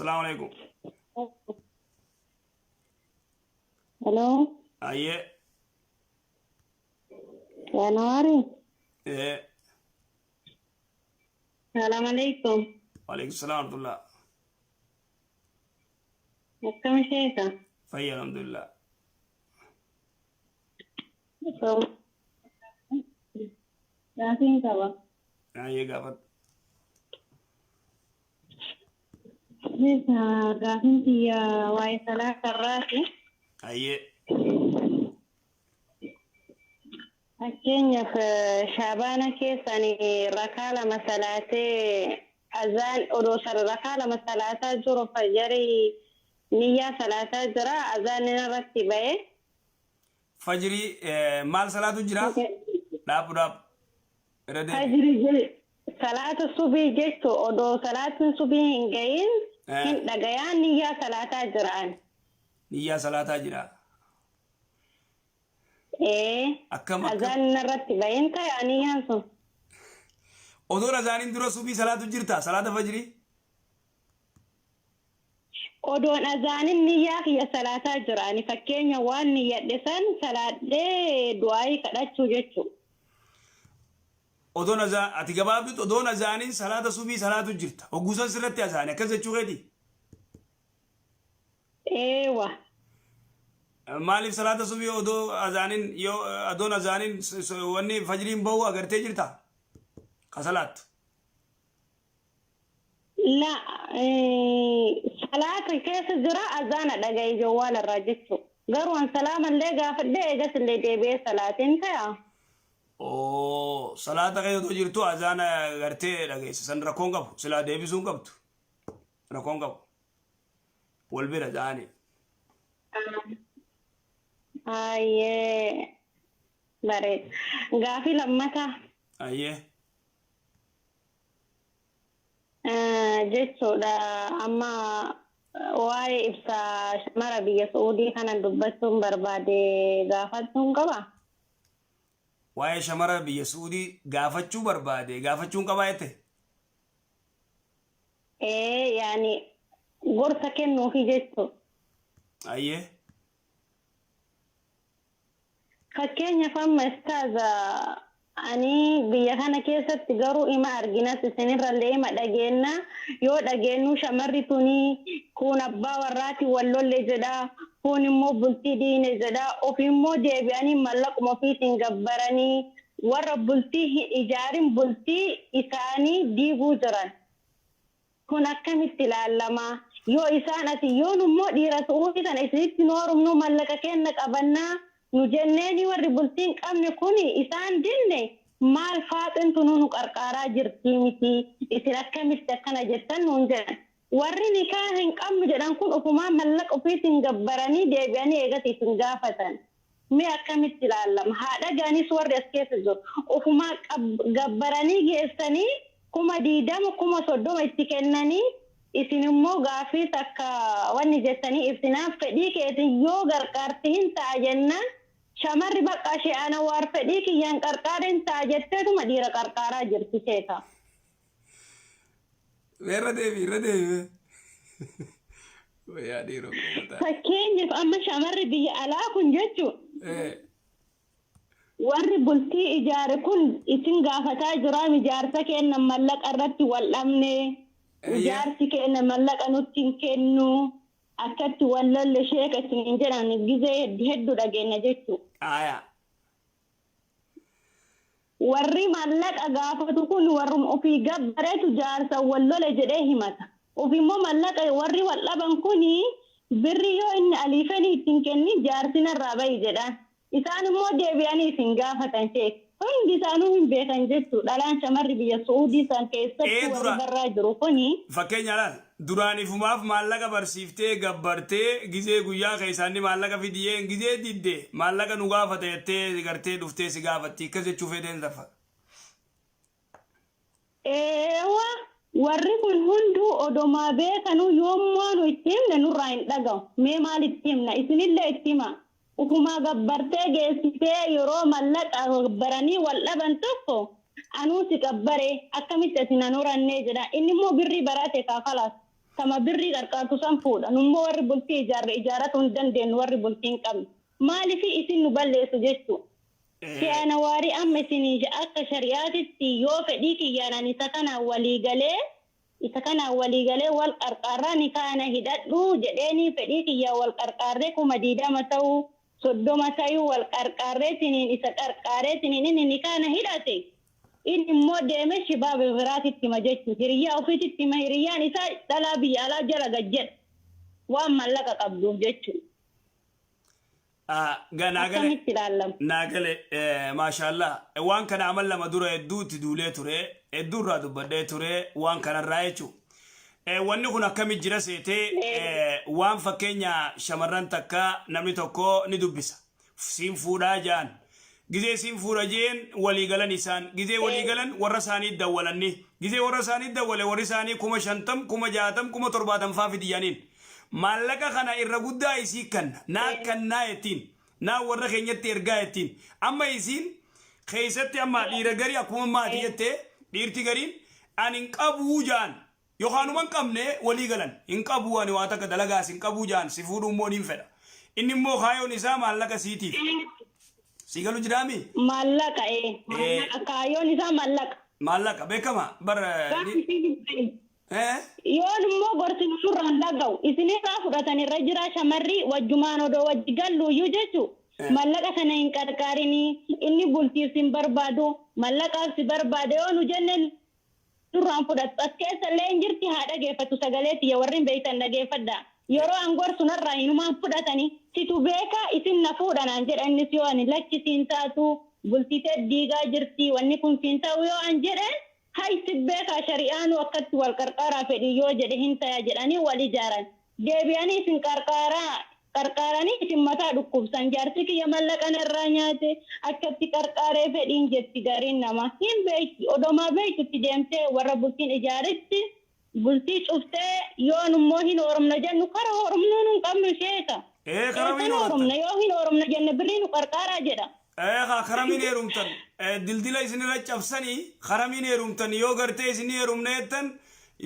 Asalaamu alaikum. Hello, Ayyee. January. Ee. Salam alaikum. Waalaikum salaam warahmatullah. Akkam sheeka? Fayya alhamdulillah. Gaafiin qaba. Ayyee gaafadhu. Sheeka gaafiin kiyya waa'ee salaata irraati. Ayyee. Fakkeenyaaf shaabaana keessa ani rakaa lama salaatee azaan odoo rakaa lama salaataa jiru fajarii niyyaa salaataa jira azaan irratti ba'e. Fajrii maal salaatu jira? Dhaabbu dhaabbu. Irra deebi. Fajri salaata subii jechu odoo salaatiin subii hin gahin hin dhagayaa niyyaa salaataa jira ani. Niyyaa salaataa jira. Ee. Akkam akkam. Azaan narratti bahin ta'e niyyaan sun. Odoon azaaniin dura subii salaatu jirta salaata fajrii? Odoon azaanin niyyaa kiyya salaataa jira ani fakkeenya waan niyyadhe san salaadhee du'aayii kadhachuu jechuu. Odoon azaa ati gabaabdutti odoon azaaniin salaata subii salaatu jirta. Hogguu san sirratti azaani akkas jechuu keeti? Eewa. Maaliif salaata subii odoo azaanin yoo adoon azaanin wanni fajriin bahu agartee jirta? Ka salaattu. La salaata keessa jira azaana dhagaye jawwaala irraa jechuu. Garuu an salaama illee gaafadhee eegas illee deebi'ee salaatiin ta'a. Oo salaata keessa otoo jirtu azaana gartee dhageesse san rakkoon qabu silaa deebisuu hin qabdu rakkoon qabu wal bira ta'anii. Ayyee bareeda. Gaafii lammataa. Ayyee. Jechuudha amma waa'ee ibsa shamara biyya Su'uudii kana dubbachuun barbaade gaafachuun qaba. Waa'ee shamara biyya Su'uudii gaafachuu barbaade gaafachuun qabaa jette? Ee yaani gorsa kennuufi jechuudha. Ayyee. Fakkeenyaaf amma istaaza ani biyya kana keessatti garuu ima arginas isinirrallee ima dhageenna yoo dhageennu shamarri tuni kuun abbaa warraati wal lolle jedha kuun immoo bultii diine jedha ofi immoo deebi'anii mallaquma ofiitiin gabbaranii warra bultii hin ijaarin bultii isaanii diiguu jiran. Kun akkamitti ilaallama? Yoo isaan asi yoo nummoo dhiira su'uudii kana isinitti nu horumnuu mallaqa keenna qabannaa nu jenneenii warri bultii hin qabne kuni isaan dinne maal faaxeen tunuu nu qarqaaraa jirtii mitii isin akkamitti akkana jettan nuun jedhan. Warri nikaa hin qabnu jedhan kun ufumaa mallaqa ufiitiin gabbaranii deebi'anii eegasii isin gaafatan. Mee akkamitti ilaallama? Haa dhaga'anis warri as keessa jiru. Ufumaa gabbaranii geessanii 20,000 30,000 itti kennanii isin immoo gaaffii takka wanni jettanii ibsinaan fedhii keetiin yoo gargaarte hin ta'a jennaan shamarri bakka ishee anawaar fedhii kiyyaan qarqaare hin ta'a jetteetuma dhiira qarqaaraa jirti sheeka. Irra deebi irra deebi. Wayyaa dhiiroo koo mataa. Fakkeenyaaf amma shamarri biyya alaa kun jechuun warri bultii ijaare kun isin gaafataa jiraam ijaarsa keenna mallaqa irratti wal dhabne ijaarsi keenna mallaqa nutti hin kennu akkatti wal lolle sheeka isiniin jedhan gizee hedduu dhageenya jechuudha. Aayaa. Warri mallaqa gaafatu kun warruma ofii gabbaretu jaarsan wal lole jedhee himata. Ofi immoo mallaqa warri wal dhaban kun birrii yoo inni aliifeni itti hin kennin jaarsi narraa bahi jedhaan. Isaan immoo deebi'anii isin gaafatan sheek. Hundi isaanuu hin beekan jechuu dhalaan shamarri biyya Su'uudii san keessattuu Ee warri dura barraa jiru kuni. Fakkeenya laal duraan ifumaaf maallaqa barsiiftee gabbartee gizee guyyaa keessaa inni maallaqa fidi jeen gizee didde maallaqa nu gaafata jettee gartee dhuftee si gaafatti akkas jechuu feeteen tafa. Eewa warri kun hunduu odomaa beekanuu yoommaa nu itti himne nurraa hin dhagahu mee maal itti himna isinillee itti himaa ufumaa gabbartee geessitee yeroo mallaqa gabbaranii wal dhaban tokko anuu si qabbare akkamitti ati nan horannee jedha inni immoo birrii barate kaa kalaas Tama birrii qarqaartu san fuudha. Nummoo warri bultii ijaarre ijaarratuu hin dandeennu warri bultii hin qabne. Maalifi isin nu balleessu jechu. Si'ana waarii amma isinii akka shari'aatitti yoo fedhii kiyyaan ani isa kanaan walii galee isa kanaan walii galee wal qarqaarraa nikaha na hidhadhu jedheenii fedhii kiyyaan wal qarqaarree 20,000 ta'u 30 tayuu wal qarqaarreetiniin isa qarqaareetiniin inni nikaha na hidhate inni immoo deemee shibaaba biraatitti hima jechu hiriyyaa ofiititti hima hiriyyaan isaa dhalaa biyya alaa jala gad jedha waan mallaqa qabduuf jechu. Ga naa gale Akkamitti ilaallama? Naa gale, maashaallah. Waan kana amal 2 dura hedduu itti duulee ture, hedduu irraa dubbadhee ture waan kanarraa jechuu. Wanni kun akkami jira seetee? Waan fakkeenya shamarran takka namni tokko ni dubbisa, siin fuudhaa ja'an. Gizee siin fuudha jeen walii galan isaan. Gizee walii galan warra isaanii dawwalanni. Gizee warra isaanii dawwale warri isaanii 50,000, 60,000, 70,000 faa fidi jedhaniin. Maallaqa kana irra guddaa isii kanna. Naa kannaa jettiin. Naa warra keenyatti ergaa jettiin. Amma isiin keessatti amma dhiira garii akkuma maati jettee dhiirti gariin ani hin qabuu ja'an. Yookaanuma hin qabne walii galan. Hin qabuu ani waa takka dalagaas hin qabuu ja'an, si fuudhuu immoo niin fedha. Inni immoo kaayoon isaa maallaqa siitiif. Sii galu jiraami? Maallaqa ee. Maallaqa kaayoon isaa maallaqa. Maallaqa beekama bar. Yoon immoo gorsinu nurraan dhaga'u. Isinirraa fudhatan irra jira shamarri wajjumaan odoo wajji galluuyyuu jechu. Mallaqa kana hin qarqaarinii inni bultiif sin barbaadu mallaqaaf si barbaada yoo nu jenne nurraan fudhattu. As keessa illee hin jirti haa dhageeffattu sagalee tiyya warri beektan dhageeffadhaa. Yeroo an gorsu narraa hinumaan fudhatani situ beekaa isin na fuudha naan jedha innis yoo ani lakki siin taatu bultii tee diigaa jirti wanni kun siin ta'u yoo an jedheen hay si beekaa shari'aanuu akkatti wal qarqaaraa fedhii yoo jedhe hin taya jedhanii wal ijaaran. Deebi'anii isin qarqaaraa qarqaaranii isin mataa dhukkubsan. Jaarsi kiyya mallaqa narraa nyaate akkatti qarqaaree fedhiin jetti gariin namaa. Hin beeyti odomaa beeytu itti deemtee warra bultiin ijaaritti bultii cuftee yoon immoo hin hoorumna jennu kara hoorumnuu nun qabnu sheeka. Ee karamiin Eessan horattan? hoorumna yoo hin hoorumna jenne birrii nu qarqaaraa jedha. Ee kaa karamiin heerumtan? Dildila isinirra cabsanii karamiin heerumtan? Yoo gartee isin heerumna jettan,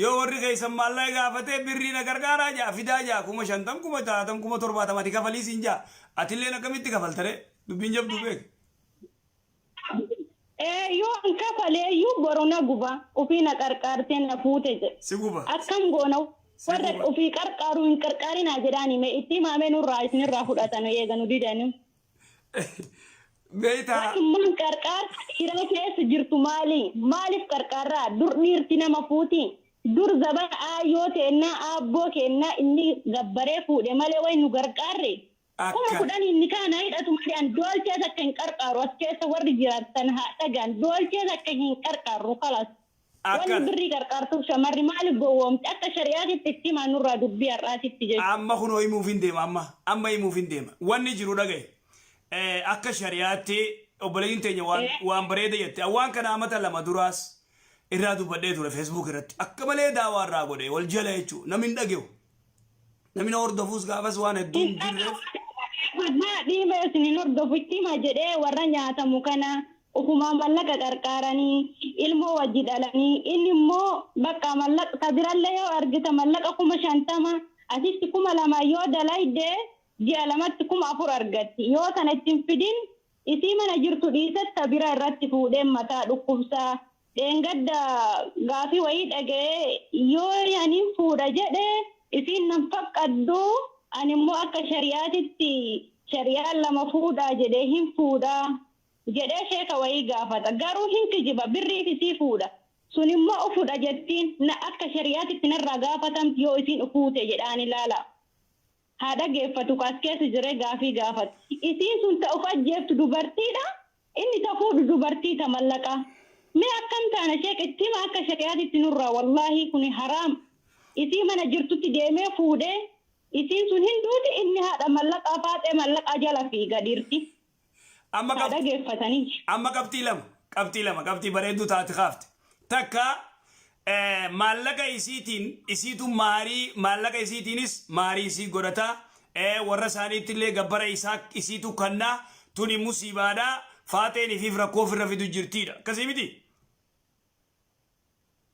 yoo warri keessan maallaqa gaafatee birrii na gargaaraa jaa fidaa jaa, 50,000, 60,000, 70,000 ati kafalii siin jaa, atilleen akkamitti kafaltare? Dubbiin jabduu beek. Ee yoo an kafaleeyyuu boru na guba ufii na qarqaartee na fuute jedhe. Si guba. Akkam goona? Si warra guba. Ufii qarqaaru hin qarqaarinaa jedhaani mee itti himaamee nurraa isinirraa fudhatanu eega nu didanii. Beeytaa. Wantummaan qarqaarsa dhiiraa keessa jirtu maali? Maaliif qarqaarraa? Dur dhiirti nama fuuti. Dur zabana aayyoo teennaa aabboo keennaa inni gabbaree fuudhe malee way nu garqaarre. Kuma Akka. kudhaniin nikaa naa hidhatu malee an doolchee takka hin qarqaaru. As keessa warri jiraattan haa dhagaan doolchee takka hin qarqaarru kalas. Wanni Akkana. birrii qarqaartuuf shamarri maaliif gowwoomti? Akka shari'aatitti itti himaa nurraa dubbii har'aatitti jechuudha. Amma kunoo himuuf hin deema amma. Amma himuuf hin deema. Wanni jiru dhagaye. Akka shari'aatti obboleeyyiin teenya waan waan bareeda jette. Waan kana amata 2 duraas irraa dubbadhee ture Facebook irratti. Akka malee daawaa irraa godhe wal jala jechuudha. Namni hin dhagahu. Namni na hordofuus gaafas waan hedduu hin jirreef. Naa dhiima isin hin hordofu itti hima jedhee warra nyaatamu kana ufumaa mallaqa qarqaaranii ilmoo wajji dhalanii inni immoo bakka mallaqa ta birallee yoo argita mallaqa 50,000 asitti 2,000 yoo dalayde ji'a lamatti 4,000 argatti yoo sana itti hin fidin isii mana jirtu dhiiset ta bira irratti fuudhee mataa dhukkubsaa. Dheengadda gaafii wayii dhaga'ee yoo anin fuudha jedhe isiin nan faqqaddu ani immoo akka shari'aatitti shari'aan lama fuudhaa jedhee hin fuudhaa jedhee sheeka wayii gaafata. Garuu hin kijiba birriif isii fuudha. Sun immoo ufudha jettiin na akka shari'aatitti narraa gaafatamti yoo isiin ufuute jedhaan ilaala. Haa dhageeffatu ka as keessa jiree gaafii gaafatu. Isiin sun ta uf ajjeeftu dubartiidha, inni ta fuudhu dubartii ta mallaqaa. Mee akkam taana sheek itti hima akka shari'aatitti nurraa wallaahii kuni haraam. Isii mana jirtutti deemee fuudhee isiin sun hin duuti inni haadha mallaqaa faaxee mallaqaa jala fiiga dhiirti. Amma Haa dhageeffatanii. Amma qabxii lama qabxii lama qabxii bareedduu taate kaafte. Takka maallaqa isiitiin isiitu maarii maallaqa isiitiinis maarii isii godhata. Warra isaaniitti illee gabbara isaa isiitu kannaa tuni musiibaadha. Faaxeen ifiif rakkoo ofirra fidu jirtiidha. Akkasii miti?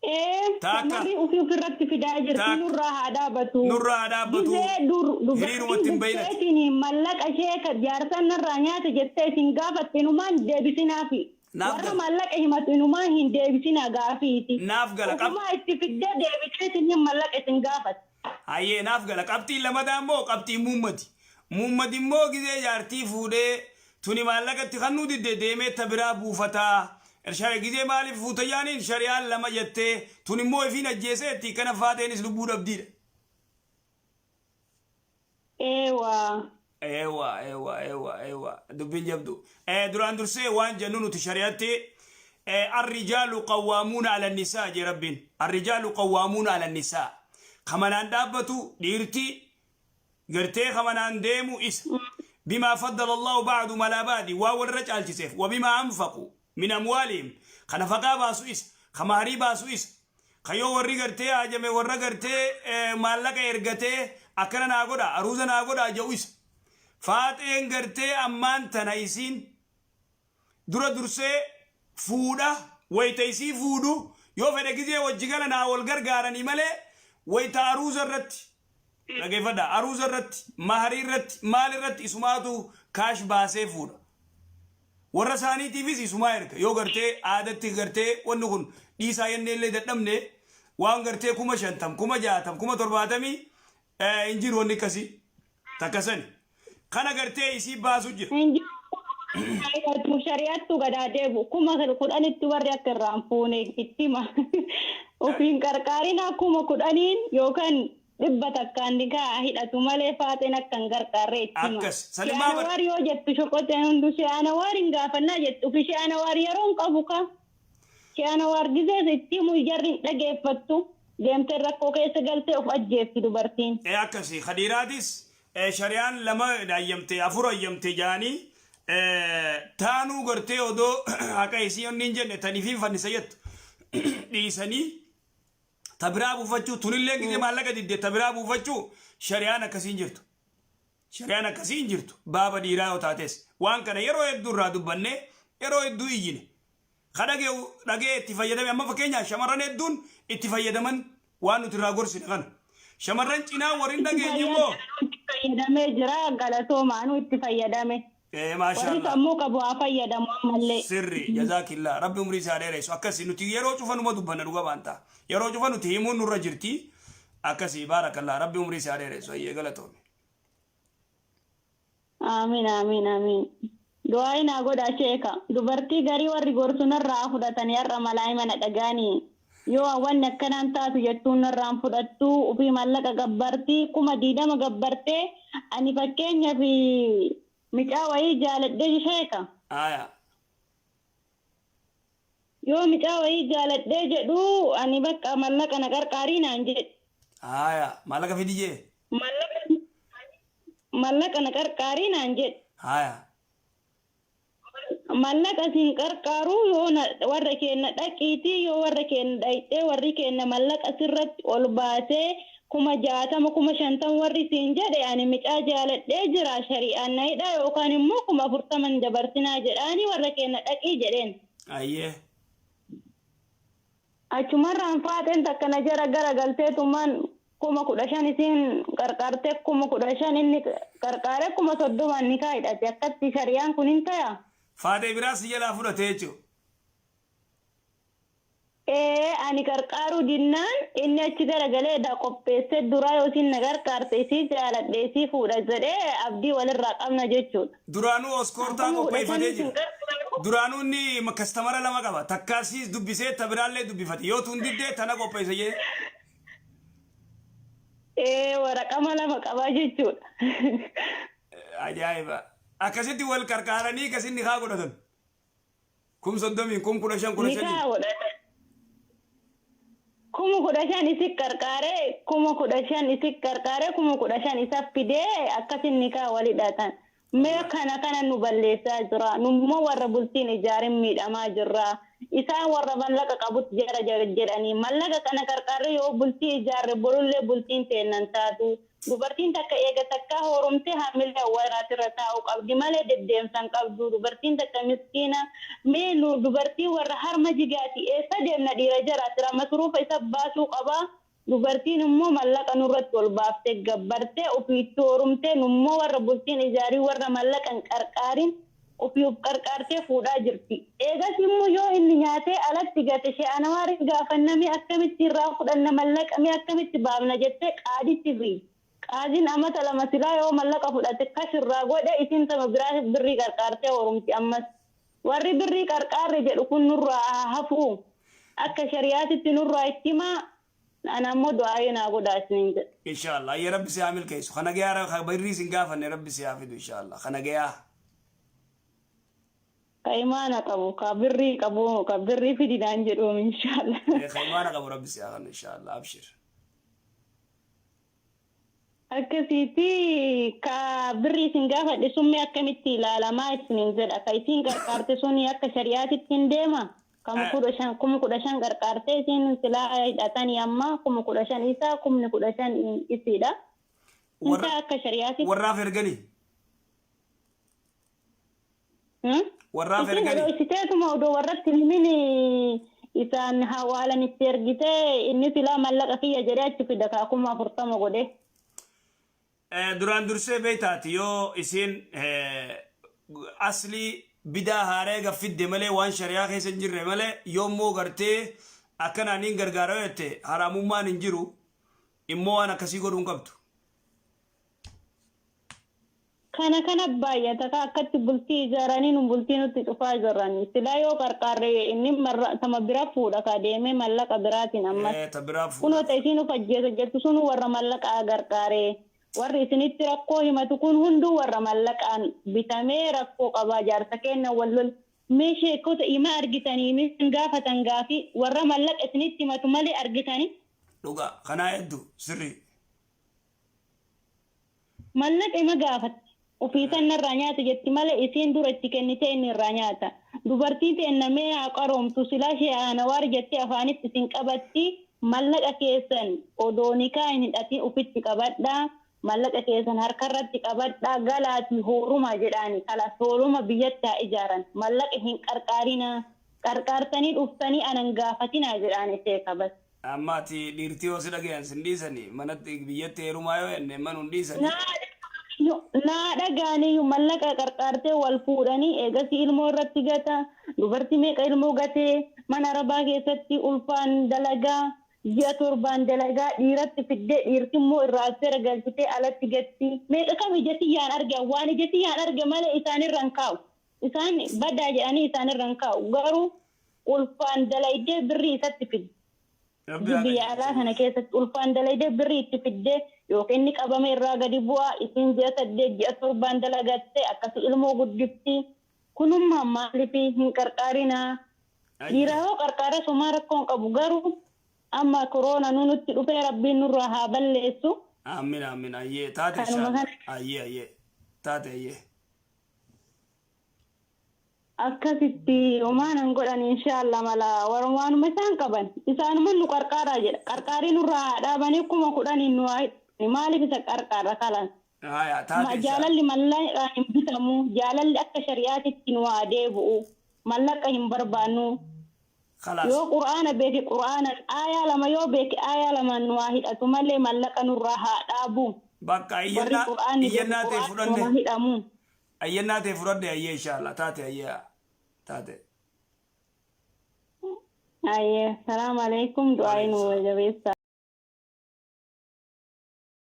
Ee, Taakka. shamarri ofii ofirratti fidaa jirti, Taakka. nurraa haa dhaabatu. Nurraa haa dhaabbatu. Gizee dur Hiriirumatti hin bayinati. dubartiin mallaqa ishee ka jaarsan narraa nyaate jettee isin gaafatte inumaan deebisinaafi. Naaf Warra gala. mallaqa himatu inumaan hin deebisinaa gaafiiti. Naaf gala. Ofumaa itti fiddee deebitee isin mallaqa isin gaafatte. Hayyee, naaf gala. Qabxiin lamadaa immoo qabxii muummati. Muummati immoo gizee jaartii fuudhee tuni maallaqatti kannuu didde deemee ta biraa buufataa. Gizee maaliif fuuta jaaniin, shariyaan lama jettee, tun immoo ifiin ajjeeseetti, kana faateenis lubbuu dhabdiidha. Eewaa. Eewa, eewa, eewa, eewa, dubbiin jabdu. Duraan dursee waan jennu nuti shari'atti الرجال قوامون على النساء jee Rabbiin. الرجال قوامون على النساء. Kamanaan dhaabbatu dhiirti gartee kamanaan deemu isa. بما فضل الله بعضهم على بعض waa walirra caalchiseef وبما أنفقوا من أموالهم kana faqaa baasu isa, kamaharii baasu isa. Kayyoo warri gartee haajame warra gartee maallaqa ergatee akkana naa godha, aruuza naa godha jedhu isa. Faaxeen gartee ammaan tana isiin dura dursee fuudha, wayita isii fuudhu yoo fedhe gizee wajji gala naa wal gargaaranii malee, wayita aruuza irratti, dhageeffadha, aruuza irratti, maharii irratti, maal irratti isumaatu kaash baasee fuudha. Warra isaaniitiifis isumaa erga. Yoo gartee aadatti gartee wanni kun dhiisaa jennee illee dadhabne, waan gartee 50,000, 60,000, 70,000 hin jiru wanni akkasii takka sani. Kana gartee isii baasu jira. Hin jiru, shari'attu gadaa deebu 10,000tti warri akka irraa hin fuune itti hima. Ofiin qarqaarina 10,000n yookaan 100n nikaa hidhatu malee faaxeen akka hin gargaarre itti hima. Akkas. Sanimaa Shi'aanawaar yoo jettu shoqoteen hundu shi'aanawaar hin gaafannaa jettu, ofi shi'aanawaar yeroo hin qabu ka. Shi'aanawaar gizees itti himu jarri hin dhageeffattu, deemtee rakkoo keessa galtee of ajjeefti dubartiin. Akkasi kadhiiraatis shari'aan lama ayyamte, afur ayyamte jaanii taanuu gartee odoo haqa isii onni hin jenne taniifin fannisa jettu dhiisanii ta biraa buufachuu, tunillee gizee maallaqa didde ta biraa buufachuu, shari'aan akkasii hin jirtu. Shari'aan akkasii hin jirtu. Baaba dhiiraa yoo taates waan kana yeroo hedduu irraa dubbanne, yeroo hedduu iyyine. Ka dhagee dhagee itti fayyadame, amma fakkeenyaaf shamarran hedduun itti fayyadaman waan nuti irraa gorsine kana. Shamarran cinaa warri hin dhageenye immoo Itti fayyadamee jira, galatoomaanuu itti fayyadame. Warri Maashaallah. sammuu qabu haa fayyadamu ammallee. Sirri, jazaakillah, Rabbi umrii isaa dheeressu. Akkasi nuti yeroo cufa numa dubbanna, dhuga baanta. Yeroo cufa nuti himuun nurra jirti. Akkasi, baarakallah, Rabbi umrii isaa dheeressu. Ayyee, galatoome. Amiin, amiin, amiin. Du'aa naa godhaa sheeka. Dubartii garii warri gorsu narraa fudhatanii har'a malaa mana dhagaanii. Yoo wanni akkanaan taatu jettuun narraan fudhattu, ofii maallaqa gabbartii 20,000 gabbartee, ani fakkeenyaaf micaa wayii jaaladhee sheeka. Aya. Yoo micaa wayii jaaladhee jedhu, ani bakka maallaqa na qarqaarii naan jedhe. Aya. Maallaqa fidi jee. Maallaqa na qarqaarii naan jedhe. Aya. Mallaqa siin qarqaaru, yoo warra keenya dhaqiitii, yoo warra keenya dhayxee warri keenya mallaqa sirratti ol baasee 60,000, 50,000 warri siin jedhe, ani micaa jaaladhee jira, shari'aan na hidha yookaan immoo 40,000 dabarsinaa jedhaanii warra keenya dhaqii jedheen. Ayyee. Achumarraan faaxeen takka na jara gara galteetumaan 15,000 isiin qarqaartee, 15,000 inni qarqaaree, 30,000 nikaa hidhate. Akkatti shari'aan kun hin ta'a? Faaxee biraa si jalaa fudhate jechuudha. Ee, ani qarqaaruu dinnaan inni achi garagalee edaa qopheessee duraa yoo isiin na qarqaarte isii jaaladhe, isii fuudha jedhee abdii walirraa qabna jechuudha. Duraanuu oskoortaa 15,000 qopheeffatee isin jira. qarqaaru. Duraanuu inni customer lama qaba. Takkaa siis dubbisee ta biraallee dubbifate. Yoo tun diddee tana qopheesse jee. Ee, waraqama lama qabaa jechuudha. Ajaa'iba. Akkasitti wal qarqaaranii akkasin nikaa godhatan. 30,000n, 15,000, 15n. Nikaa godhatan. 15,000 isi qarqaaree, 15,000 isi qarqaaree, 15,000 isa fidee akkasin nikaa wal hidhatan. Mee kana nu balleessaa jira. Nummoo warra bultiin ijaarin miidhamaa jirra. Isaan warra mallaqa qabutti jara jedhanii mallaqa kana qarqaarree yoo bultii ijaarre borullee bultiin teennan taatu. Dubartiin takka eega takkaa hoorumtee hamilee warraatirra taa'uu qabdi malee deddeemsa hin qabdu. Dubartiin takka miskiina. Mee nu dubartii warra harma jigaati eessa deemna dhiira jaraatira masruufa isa baasuu qabaa. Dubartiin immoo mallaqa nurratti ol baaftee gabbartee ofiitti hoorumtee, nummoo warra bultiin ijaarii warra mallaqa hin qarqaarin ofii of qarqaartee fuudhaa jirti. Eegas immoo yoo inni nyaatee alatti gate she'anawaarin gaafanna, mee akkamitti irraa fudhanna mallaqa, mee akkamitti baafna jettee qaaditti fi qaadiin amata 2 silaa yoo mallaqa fudhate kash irraa godhe isiin tama biraa birrii qarqaartee hoorumti ammas. Warri birrii qarqaarre jedhu kun nurraa haa hafuu. Akka shari'aatitti nurraa itti himaa, ana ammoo du'aayii naa godhaa isiniin jedha. Inshallah ayya, Rabbi si haa milkeessu. Kana gayaa ka birrii sin gaafanne Rabbi si haa fidu inshallah. Kana gayaa. Ka imaana qabu, ka birrii qabu, ka birrii fidi naan jedhuum inshallah. Ka imaana qabu Rabbi si haa kennu inshallah. Abshir. Akkasiiti ka birrii isin gaafadhe summee akkamitti ilaalamaa isiniin jedha. Ka isiin qarqaarte suni akka shari'aatitti hin deema? Kama 15, 15,000 qarqaartee isiin silaa hidhatanii amma 15,000 isaa, 15,000 isiidha. Warra Intaa akka shari'aatitti. Warraaf erganii. Warraaf Isiin erganii. Dhoysiteetuma odoo warratti hin himin isaan hawaalan itti ergitee, inni silaa mallaqa kiyya jedhee achi fida kaa 40,000 godhee. Duraan dursee beektaati, yoo isiin aslii bidaa haaree gaffidde malee, waan shari'aa keessa hin jirre malee, yoommoo gartee akkanaan niin gargaara yoo jette, haraamummaan hin jiru. Immoo waan akkasii godhuu hin qabdu. Kana kana baay'ata ka akkatti bultii ijaaranii nu bultii nutti cufaa jirrani. Silaa yoo qarqaarre inni marra tama bira fuudha ka deemee mallaqa biraatiin ammas. Ta biraa fuudha. Kunoo ta isiin of ajjeesa jettu sunu warra mallaqaa garqaare. Warri isinitti rakkoo himatu kun hunduu warra mallaqaan bitamee rakkoo qabaa jaarsa keenna wal lol. Mee sheekota ima argitanii min gaafatan gaafii warra mallaqa isinitti himatu malee argitanii? Dhugaa kanaa hedduu sirrii. Mallaqa ima gaafatti. Ofiisan narraa nyaate jetti malee isiin dura itti kennitee inni irraa nyaata. Dubartiin teenna mee haa qaroomtu, silaa shee Anawaar jettee afaanitti isin qabatti. Mallaqa keessan odoo nikaa hin hidhatin ufitti qabadhaa, mallaqa keessan harkarratti qabadhaa galaatii hoorumaa jedhaani. Kalaas hooruma biyyatti haa ijaaran. Mallaqa hin qarqaarinaa. Qarqaartanii dhuftanii anan gaafatinaa jedhaani sheeka bas. Amma ati dhiirtii yoo si dhagayan sin dhiisani, manatti biyyatti heerumaa yoo jenne manu hin dhiisani. Naa dhagaaniyyuu mallaqa qarqaartee wal fuudhanii eegasii ilmoo irratti gata. Dubartii meeqa ilmoo gatee mana arabaa keessatti ulfaan dalagaa, ji'a 7n dalagaa dhiiratti fiddee, dhiirti immoo irraa affeera galchitee alatti gatti. Meeqa kam ija tiyyaan arge, waan ija tiyyaan arge malee isaanirra hin kaa'u. Isaan badaa jedhanii isaanirra hin kaa'u. Garuu ulfaan dalaydee birrii isatti fiddi. Rabbi haa Biyya alaa qajeelchu. kana keessatti ulfaan dalaydee birrii itti fiddee yookiin inni qabame irraa gadi bu'a, isiin ji'a 8, ji'a 7n dalagattee akkasi ilmoo guddifti. Kunummaa maaliif hin qarqaarinaa? Dhiiraa yoo qarqaarres homaa rakkoo hin qabu, garuu amma koroona nu nutti dhufee Rabbiin nurraa haa balleessu. Aamin aamin, ayyee taate. Kanuma Inshallah. kana. Ayyee ayyee taate ayyee. Akkasitti homaa nan godhan inshallah, mala waanuma isaan qaban isaanuma nu qarqaaraa jedha. Qarqaarii nurraa haa dhaabanii, 10,000n nu haa hidhani. Maaliif isa qarqaarra kalan? Haya taate inshallah. Jaalalli mallaqaan hin bitamu. Jaalalli akka shari'aatitti nu haa deebi'u. Mallaqa hin barbaannu. Khalaas. Yoo Qur'aana beeke Qur'aanan aayaa lama yoo beeke aayaa lamaan nu haa hidhatu malee mallaqa nurraa haa dhaabu. Bakka Warri iyyannaa Qur'aanni beeku iyyannaa ta'e Qur'aana nu fudhanne. haa hidhamu. Iyyannaa ta'e fudhadhe, ayyee inshallah taate, ayyee taate. Ayyee, salaamu alaikum, du'aa nu Waalaikum salaam. jabeessa.